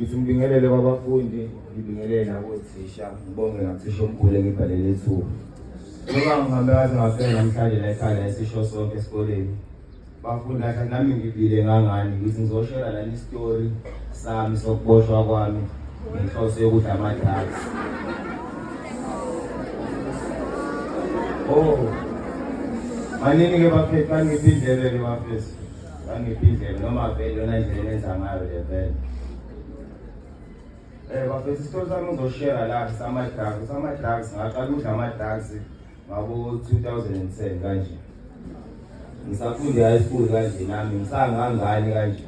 Ngithi ngibingelele kwabafundi, ngibingelele nakothisha, ngibonge nathisha omkhulu engibhalele ithuba. Njengoba ngihambe ngaze ngafika namhlanje la ekhaya la esisho sonke esikoleni. Bafundi kahle nami ngibile ngangani ngithi ngizoshera lani isitori sami sokuboshwa kwami ngenhloso yokudla ama-drugs. Oh. Manini-ke bafethu, bangiphi indlebe-ke bafethu. Bangiphi indlebe noma vele yona indlela enenza ngayo le vele. Bafethu isitori sami ngizoshera la sama-drugs. Sama-drugs ngaqala ukudla ama-drugs ngabo-2010 kanje. Ngisafunda e-high school kanje nami ngisangangane kanje.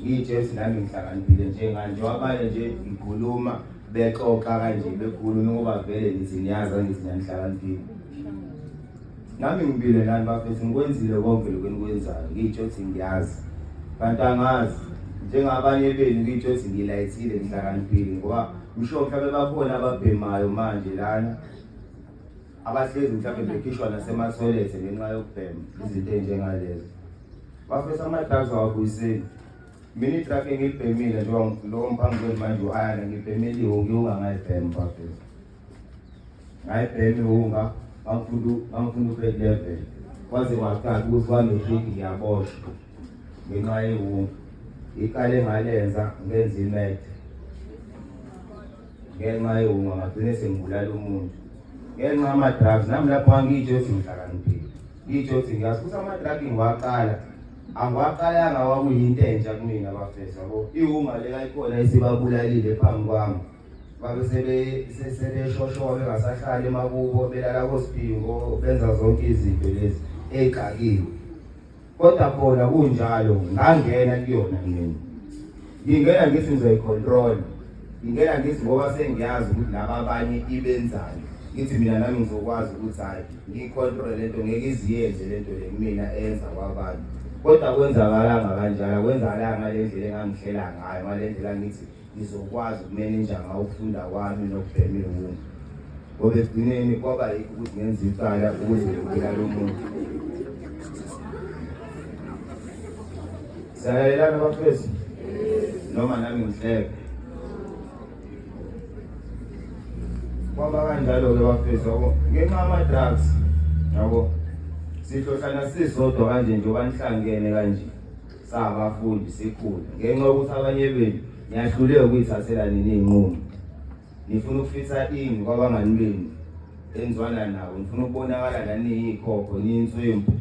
Ngiyitshela ukuthi nami ngihlakaniphile njengani njengoba abanye nje ngikhuluma bexoxa kanje bekhuluma ngoba vele ngithi niyazi angithi nanihlakaniphile. Nami ngibile nani bafethu ngikwenzile konke lokhu enikwenzayo ngiyitsho ukuthi ngiyazi kanti angazi njengabanye benu ngiyitsho ukuthi ngilayithile ngihlakaniphile ngoba ngisho mhlawumbe bakhona ababhemayo manje lana abahlezi mhlawumbe bekhishwa nasemathoyilethe ngenxa yokubhema izinto ey'njengalezo. Bafethu ama-drugs awabuyiseli. Mina i-drug engiyibhemile njengoba lo mphambi kwenu manje u-ayana ngibhemile ihunga ihunga ngayibhema bafethu. Ngayibhema ihunga ngangifunda u-grade 11 kwaze kwacaca ukuthi kwame-trick ngiyaboshwa ngenxa yehunga. Iqale ngalenza ngenza imethe. Ngenxa yewunga ngagcine sengibulala umuntu ngenxa yama-drugs. Nami lapho angiyitsho ukuthi ngihlakaniphile, ngiyitsho ukuthi ngiyazi ukuthi ama-drug ngiwaqala angiwaqalanga kwakuyinto entsha kumina bafethu yabo. Iwunga le kayikhona isibabulalile phambi kwami, babe sebeshoshowa bengasahlali emakubo belala kosiphingo benza zonke izinto lezi ey'xakiwe. Kodwa khona kunjalo ngangena kuyona mina. Ngingena ngithi ngizoyicontrol. Ngingena ngithi ngoba sengiyazi ukuthi laba abanye ibenzani. Ngithi mina nami ngizokwazi ukuthi hayi ngiyicontrol lento ngeke iziyenze lento le kumina eyenza kwabanye. Kodwa kwenzakalanga kanjalo, kwenzakalanga ngale ndlela engangihlela ngayo, ngale ndlela ngithi ngizokwazi ukumenenja ngawo ukufunda kwami nokubhema iwunga. Ngoba ekugcineni kwaba yikho ukuthi ngenza icala ukuze ngibulale umuntu. Siyalalelana bafethu? Noma nami ngihleke. Kwaba kanjalo-ke bafethu yabo ngenxa yama-drugs yabo sihlohlana sisodwa kanje njengoba nihlangene kanje sabafundi sikhula ngenxa yokuthi abanye benu niyahluleka ukuyithathela nini iy'nqumo nifuna ukufitha ini kwabangani benu enizwana nabo nifuna ukubonakala naniyikhokho niyinswempu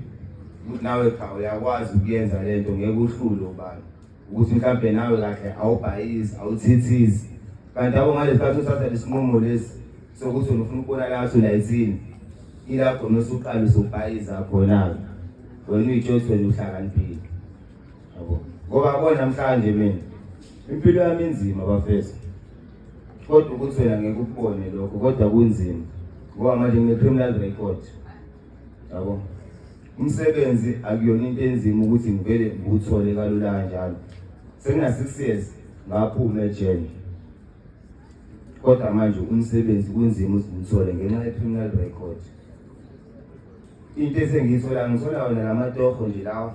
ukuthi nawe cha uyakwazi ukuyenza le nto ngeke uhlule ubani ukuthi mhlawumbe nawe kahle awubhayizi awuthithizi kanti abo ngalesi khathi uthatha lesinqumo lesi sokuthi wena ufuna ukubonakala ngathi ulayithini ila khona usuqala usubhayiza khona-ke wena uyitsho ukuthi wena uhlakaniphile yabo ngoba yabona namhlanje mina impilo yami inzima bafethu kodwa ukuthi wena ngeke ukubone lokho kodwa kunzima ngoba manje ngine-criminal record yabo umsebenzi akuyona into enzima ukuthi ngivele ngiwuthole kalula kanjalo sengina-six years ngaphuma ejele kodwa manje umsebenzi kunzima ukuthi ngiwuthole ngenxa ye-criminal record into esengiyithola ngithola wona la matoho nje lawa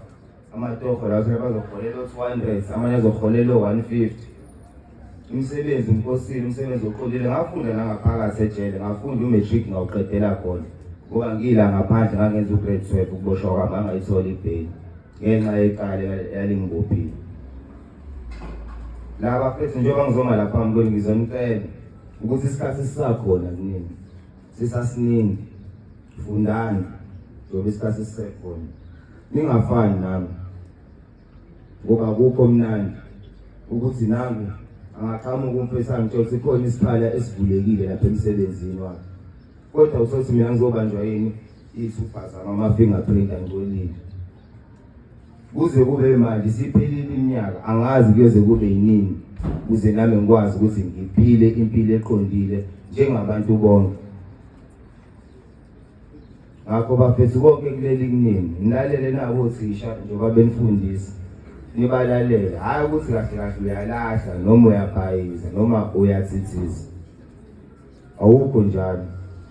amatoho lawa thola bazoholela o-200 amanye azoholela o-150 umsebenzi ngikosile umsebenzi oqondile ngafunda nangaphakathi ejele ngafunda u-matric ngawuqedela khona ngoba ngila ngaphandle ngangenza u-grade 12 ukuboshwa kwami ngangayithola ibheli ngenxa yecala yalingibophile laba fethu njengoba ngizoma lapha phambi kwenu ngizonicela ukuthi isikhathi sisakhona kunini sisasiningi fundani njengoba isikhathi sisekhona ningafani nami ngoba akukho mnandi ukuthi nangu angaqhamuka umfethu angitshela ukuthi khona isikhala esivulekile lapha emsebenzini wakhe kodwa usothi mina ngizobanjwa yini iy'thupha zami ama-fingerprint angcolile kuze kube manje siphelile iminyaka angazi kuyoze kube yinini kuze nami ngikwazi ukuthi ngiphile impilo eqondile njengabantu bonke ngakho bafethu konke kuleli kunini nilalele nabo othisha njengoba benifundisa nibalalele hhayi ukuthi kahle kahle uyalahla noma uyabhayiza noma uyathithiza awukho njalo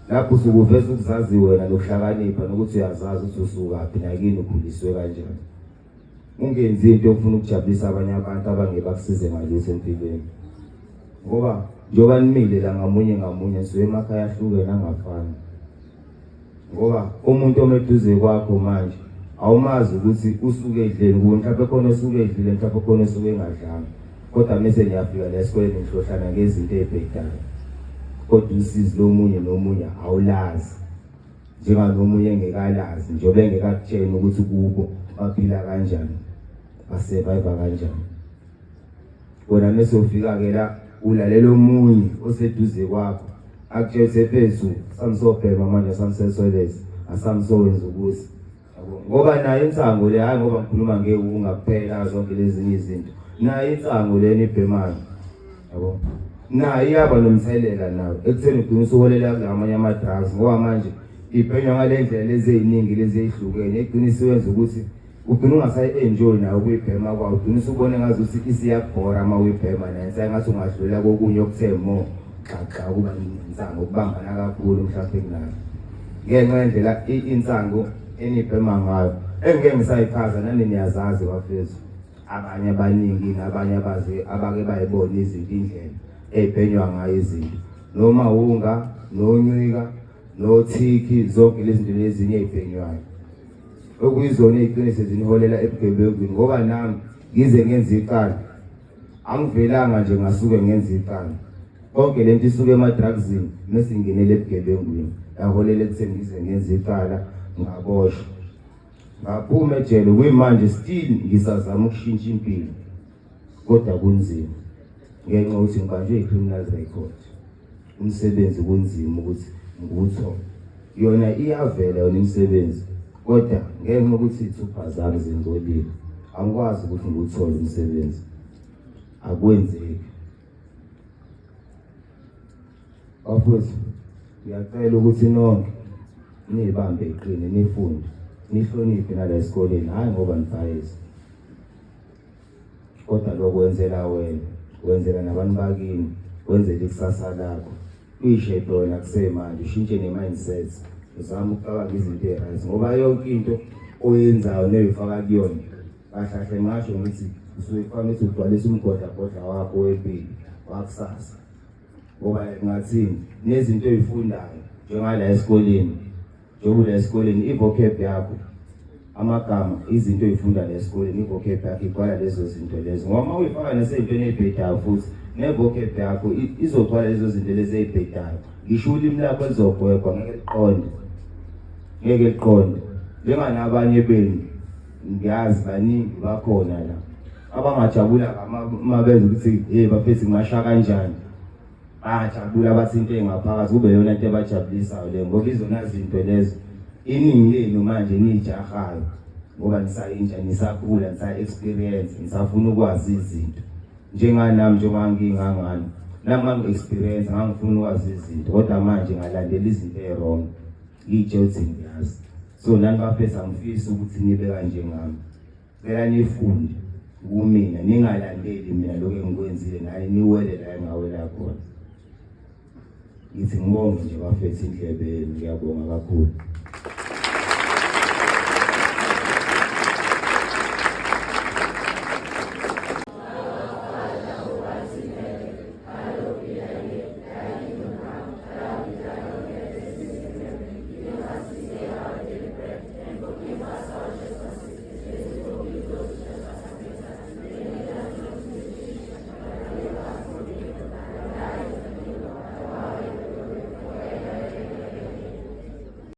lapho usuke uveza ukuzazi wena nokuhlakanipha nokuthi uyazazi ukuthi usukaphi nakini ukhuliswe kanjani. Ungenzi into yokufuna ukujabulisa abanye abantu abangeke bakusize ngalutho empilweni. Ngoba njengoba nimile la ngamunye ngamunye nisuke emakhaya ahlukene angafani. Ngoba umuntu omeduze kwakho manje awumazi ukuthi usuke edleni kuwe, mhlawumbe khona osuke edlile, mhlawumbe khona osuke engadlanga. Kodwa mese niyafika la esikoleni nihlohlana ngezinto ey'bhedayo, kodwa usizi lomunye nomunye awulazi. Njenganomunye engekalazi njengoba engekakutsheni ukuthi kubo baphila kanjani, basurvive kanjani. Wena mese ufika-ke la ulalela omunye oseduze kwakho akutshela ukuthi efethu samsobhema manje samseswelezi asamsowenza ukuthi ngoba nayo insango le, hayi ngoba ngikhuluma ngewunga kuphela zonke lezinye izinto, nayo insango le nibhemayo yabo, nayo iyaba nomthelela nayo ekutheni ugcine usuholela kulamanye ama-drugs, ngoba manje ibhenywa ngale ndlela lezi ey'ningi lezi ey'hlukene egcine isiwenza ukuthi ugcine ungasayi-enjoy nayo ukuyibhema kwawo, ugcine usubone ngazuthi isiyakubhora uma uyibhema nayo, sengathi ungadlula kokunye okuthe more xaxa kuba insango ukubambana kakhulu mhlawumbe kunayo ngenxa yendlela insango enibhema ngayo engike ngisayichaza nani niyazazi bafethu. Abanye abaningi nabanye abazi abake bayibona izinto indlela ey'bhenywa ngayo izinto noma wunga noncika nothiki zonke lezi zinto lezinye ey'bhenywayo okuyizona ey'qinise ziniholela ebugebengwini. Ngoba nami ngize ngenze icala angivelanga nje ngasuke ngenza icala, konke lento isuke ema-drugsini mese ingenele ebugebengwini yaholela ekutheni ngize ngenze icala ngaboshwa ngaphuma ejele. Kuyimanje still ngisazama ukushintsha impilo kodwa kunzima ngenxa yokuthi ngibanjwe i-criminal record. Umsebenzi kunzima ukuthi ngiwuthole, yona iyavela yona imisebenzi kodwa ngenxa yokuthi iy'thupha zami zingcolile angikwazi ukuthi ngiwuthole umsebenzi, akwenzeki. Bafowethu, ngiyacela ukuthi nonke niyibambe iqine, nifunde, nihloniphe nala esikoleni, hhayi ngoba nibhayisa, kodwa lokho wenzela wena, wenzela nabantu bakini, wenzela ikusasa lakho. Uyishape wena kusemanje, ushintshe ne-mindset, uzame ukucabanga izinto ey'right, ngoba yonke into oyenzayo noyifaka kuyona kahle kahle ngingasho ngithi usuke kufanele ukuthi ugcwalise umgodlagodla wakho wempilo wakusasa. Ngoba ngathini nezinto oy'fundayo njengala esikoleni, njengoba ula esikoleni i-vocab yakho, amagama, izinto oy'funda la esikoleni, i-vocab yakho igcwala lezo zinto lezo. Ngoba uma uyifaka nasey'ntweni ey'bhedayo futhi ne-vocab yakho izogcwala lezo zinto lezi ey'bhedayo, ngisho ulimi lakho lizogwegwa, ngeke liqonde, ngeke liqonde. Njenganabanye benu ngiyazi baningi bakhona la abangajabula uma bezwa ukuthi hey bafethu ngingasha kanjani, bayajabula bathi into engaphakathi kube yona into ebajabulisayo leyo, ngoba izona zinto lezo iningi lenu manje niyijahayo ngoba nisayintsha, nisakhula, nisa-experience, nisafuna ukwazi izinto. Njenganami njengoba ngingangani nami ngangi-experience, ngangifuna ukwazi izinto, kodwa manje ngalandela izinto ey'wrong, ngiy'tshela ukuthi ngiyazi. So nani bafethu angifisi ukuthi nibe kanjengami, cela nifunde kumina, ningalandeli mina lokho engikwenzile, naye niwele la engawela khona. Ngithi ngibonge nje bafethu indlebe yenu, ngiyabonga kakhulu.